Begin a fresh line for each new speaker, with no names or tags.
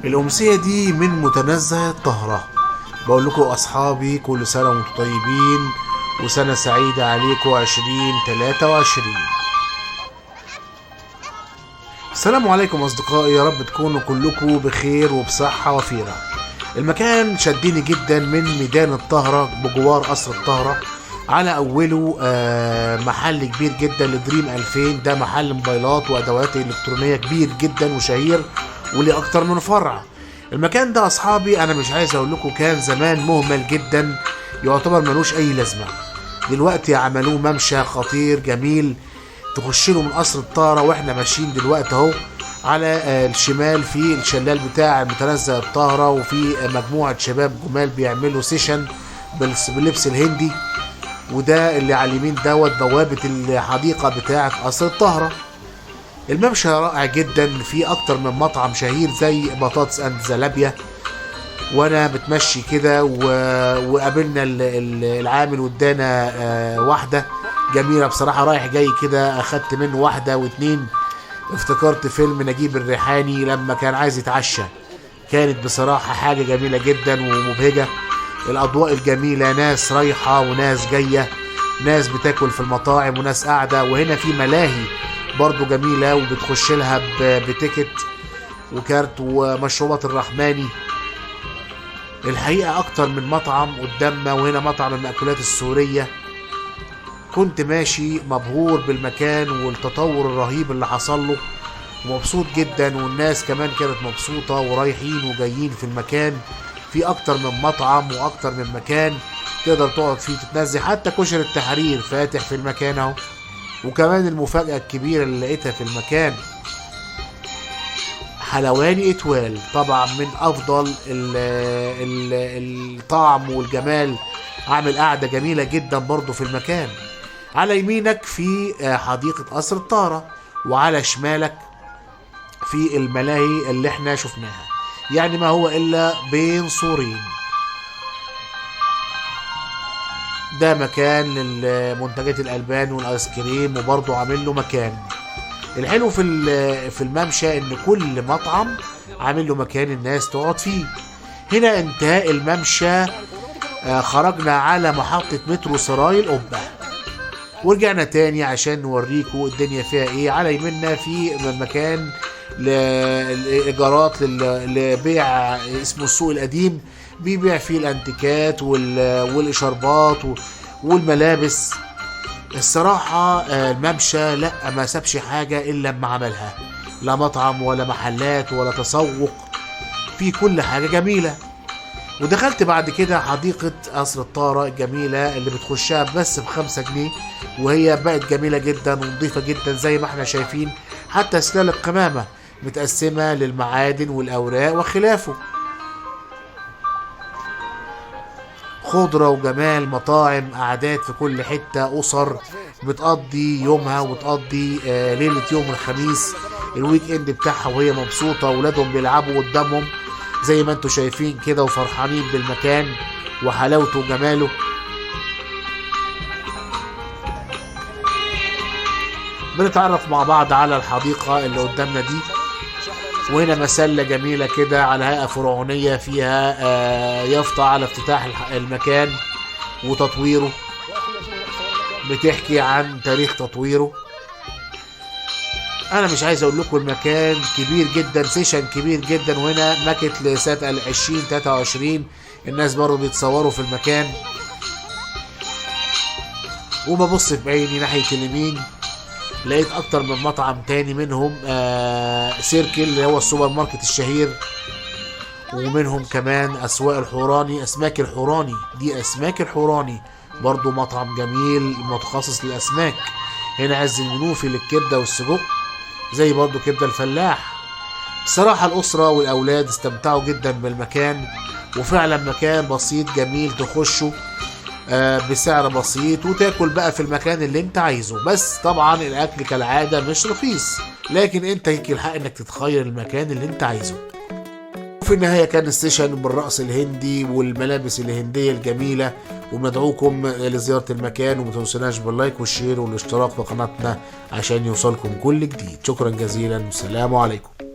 الأمسية دي من متنزه الطهرة. بقول لكم أصحابي كل سنة وانتم طيبين وسنة سعيدة عليكم 2023. السلام عليكم أصدقائي، يا رب تكونوا كلكم بخير وبصحة وفيرة. المكان شدني جدا من ميدان الطهرة بجوار قصر الطهرة، على أوله محل كبير جدا لدريم 2000. ده محل موبايلات وأدوات إلكترونية كبير جدا وشهير وليه أكتر من فرع. المكان ده أصحابي أنا مش عايز أقول لكم كان زمان مهمل جدا، يعتبر ملوش أي لازمة. دلوقتي عملوه ممشى خطير جميل تخش له من قصر الطهرة. واحنا ماشيين دلوقتي اهو على الشمال في الشلال بتاع متنزه الطهرة، وفي مجموعة شباب جمال بيعملوا session باللبس الهندي، وده اللي على اليمين دوت بوابة الحديقة بتاعة قصر الطهرة. الممشى رائع جدا، في اكتر من مطعم شهير زي بطاطس and زلابيا. وانا بتمشي كده وقابلنا العامل وادانا واحدة جميلة بصراحة، رايح جاي كده اخدت منه واحدة واتنين. افتكرت فيلم نجيب الريحاني لما كان عايز يتعشى، كانت بصراحة حاجة جميلة جدا ومبهجة. الأضواء الجميلة، ناس رايحة وناس جاية، ناس بتاكل في المطاعم وناس قاعدة. وهنا في ملاهي برضو جميلة وبتخش لها بتيكت وكارت ومشروبات الرحماني. الحقيقة أكتر من مطعم قدامنا، وهنا مطعم المأكولات السورية. كنت ماشي مبهور بالمكان والتطور الرهيب اللي حصل له، ومبسوط جدا، والناس كمان كانت مبسوطة ورايحين وجايين في المكان. في أكتر من مطعم وأكتر من مكان تقدر تقعد فيه تتنزه، حتى كشري التحرير فاتح في المكان اهو. وكمان المفاجأة الكبيرة اللي لقيتها في المكان حلواني اتوال، طبعا من افضل الطعم والجمال، عامل قعدة جميلة جدا برضو في المكان. على يمينك في حديقة قصر الطهرة، وعلى شمالك في الملاهي اللي احنا شفناها، يعني ما هو الا بين سورين. ده مكان للمنتجات الالبان والايس كريم، وبرضو عامل له مكان. الحلو في الممشى ان كل مطعم عامل له مكان الناس تقعد فيه. هنا انتهاء الممشى، خرجنا على محطة مترو سراي القبة، ورجعنا تاني عشان نوريكم الدنيا فيها ايه. على يميننا في مكان للإيجارات لبيع اسمه السوق القديم، بيبيع فيه الانتيكات والإشاربات والملابس. الصراحة الممشى لا ما سابش حاجة إلا لما عملها، لا مطعم ولا محلات ولا تسوق، في كل حاجة جميلة. ودخلت بعد كده حديقة قصر الطهرة الجميلة اللي بتخشها بس ب5 جنيه، وهي بقت جميلة جدا ونظيفة جدا زي ما احنا شايفين. حتى سلال القمامة متقسمة للمعادن والأوراق وخلافه. خضرة وجمال، مطاعم، قعدات في كل حتة، أسر بتقضي يومها وتقضي ليلة يوم الخميس ال weekend بتاعها وهي مبسوطة، ولادهم بيلعبوا قدامهم زي ما انتوا شايفين كده، وفرحانين بالمكان وحلاوته وجماله. بنتعرف مع بعض على الحديقة اللي قدامنا دي، وهنا مسلة جميلة كده على هيئة فرعونية فيها يافطة على افتتاح المكان وتطويره، بتحكي عن تاريخ تطويره. انا مش عايز اقول لكم المكان كبير جدا، session كبير جدا. وهنا ماكت لسنة 2023، الناس برضو بيتصوروا في المكان. وببص في عيني ناحية اليمين لقيت اكتر من مطعم تاني، منهم سيركل اللي هو السوبر ماركت الشهير، ومنهم كمان اسواق الحوراني، اسماك الحوراني، دي اسماك الحوراني برضو مطعم جميل متخصص للاسماك. هنا عز المنوفي للكبده والسجق، زي برضو كبده الفلاح. بصراحه الاسره والاولاد استمتعوا جدا بالمكان، وفعلا مكان بسيط جميل تخشه بسعر بسيط وتاكل بقى في المكان اللي انت عايزه. بس طبعا الاكل كالعادة مش رخيص، لكن انت ليك الحق انك تتخير المكان اللي انت عايزه. وفي النهاية كان ال session بالرقص الهندي والملابس الهندية الجميلة، وبندعوكم لزيارة المكان، وما تنسوناش بال like وال share والاشتراك في قناتنا عشان يوصلكم كل جديد. شكرا جزيلا والسلام عليكم.